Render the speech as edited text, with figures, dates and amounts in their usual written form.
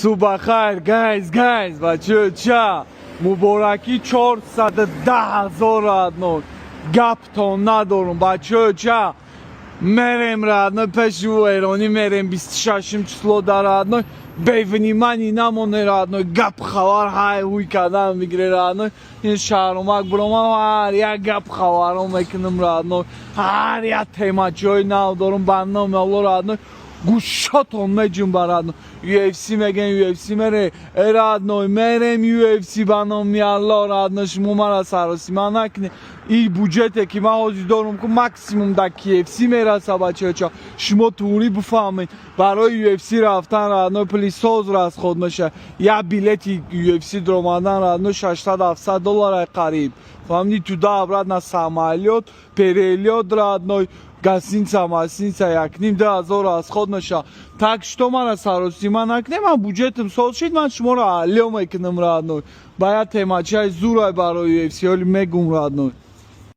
Субҳ бахайр, guys, guys, бачаҳо, муборакӣ, 410 000, родной, гаптон надорум, бачаҳо. Мерем, родной, пеши эронӣ мерем 26-м число дар, родной, бе внимание намоне, родной, гап хабар ҳай ҳуй кардан мегире, родной. Ин шаҳромак биромам, ҳар як гап хабаро мекунам, родной, ҳар як темачиҳои нав дорум, ба номи Алло, родной, гӯшотон меҷунба, родной. UFC мегӯем, UFC мере, э, родной, мерем UFC, ба номи Алло, родной. Шумо мара саросима накунед. И буҷете, ки ман ҳозир дорум, ку максимум да KFC мераса, бачаҳо. Шумо тури бифаҳмед, барои UFC рафтан, родной, пули соз расход мешавад. Як билети UFC дуромадан, родной, 600-700 доллара қариб, фаҳмидӣ? Туда обратно самолёт, перелёт, родной, гостиница, мастиница, 1,5-2 ҳазор расход мешавад. Так что мара саросима накунед. Ман буҷетам соз шид, ман шуморо алё мекунам, родной, ба як темачаи зурай барои UFC ҳоли мегум, родной.